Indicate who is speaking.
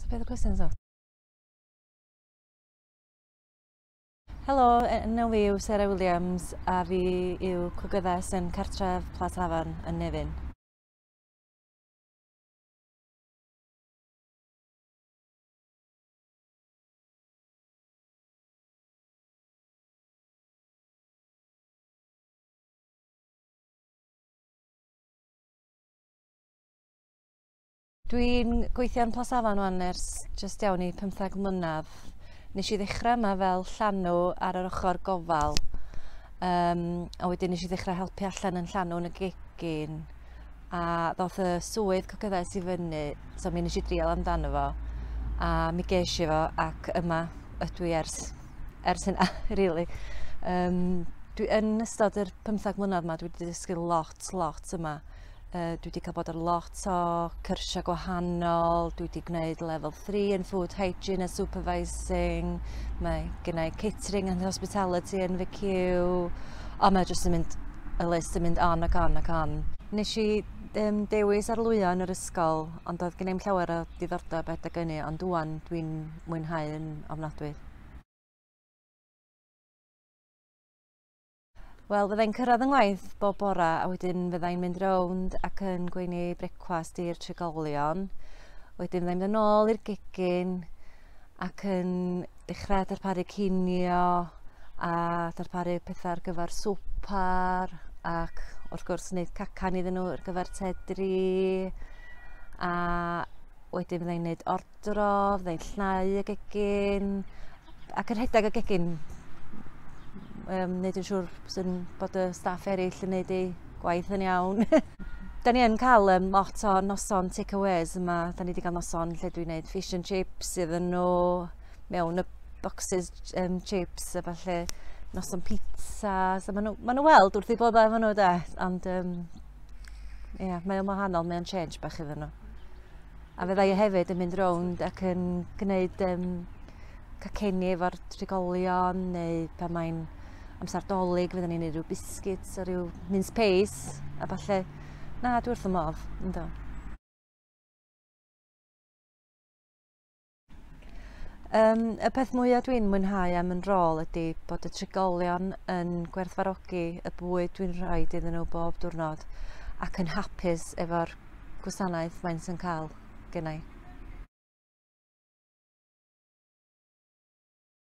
Speaker 1: Beth y cwestiwn so? Helo, enw fi yw Sarah Williams a fi yw cogyddes yn cartref Plas Hafan yn Nefyn. Dwi'n gweithio yn Plas Afan wan ers jyst iawn i 15 mlynedd. Nes i ddechrau yma fel llanw ar yr ochr gofal. A wedyn nes i ddechrau helpu allan yn llanw yn y gegin. A ddoth y swydd cogyddes i fyny, so mi nes i drial amdano fo. A mi ges i fo ac yma ydw i ers hynna, really. Dwi yn ystod yr 15 mlynedd yma, dwi wedi dysgu lot, lot yma. Dwi wedi cael bod ar lot o cyrsiau gwahanol, dwi wedi gwneud level 3 yn food hygiene a supervising, mae gennau catering and hospitality yn NVQ, o mae jyst yn mynd, y list yn mynd on ac on ac on. Nes i dewis arlwyo yn yr ysgol, ond oedd gen i'm llawer o diddordeb adeg hynny, ond ŵan dwi'n mwynhau yn ofnadwy. Wel, fyddai'n cyrraedd yng ngwaith bob bora a wedyn fyddai'n mynd rownd ac yn gweini brecwast i'r trigolion. Wedyn fyddai'n mynd yn ôl i'r gegin ac yn dechrau darparu cinio a darparu pethau ar gyfer swpar ac wrth gwrs wneud cacan iddyn nhw ar gyfer tedri, a wedyn fyddai'n gwneud ordro, fyddai'n llnau y gegin ac yn rhedeg y gegin, wneud yn siŵr sy'n bod y staff eraill yn wneud eu gwaith yn iawn. Da ni yn cael lot o noson takeaways yma. Da ni wedi cael noson lle dwi'n gwneud fish and chips iddyn nhw mewn y boxes chips a falle noson pizza. So maen nhw weld wrth eu boddau efo nhw de, ond ie, mae o'n wahanol, mae o'n change bach iddyn nhw. A fydda i hefyd yn mynd rownd ac yn gwneud cacenni efo'r trigolion, neu pan mae'n amser Dolig fydden ni'n gwneud rhyw biscuits o ryw mince pies a falle. Na, dwi wrth fy modd, yndw. Y peth mwyaf dwi'n mwynhau am yn rôl ydy bod y trigolion yn gwerthfawrogi y bwyd dwi'n rhoi iddyn nhw bob diwrnod ac yn hapus efo'r gwasanaeth maent yn cael gennau.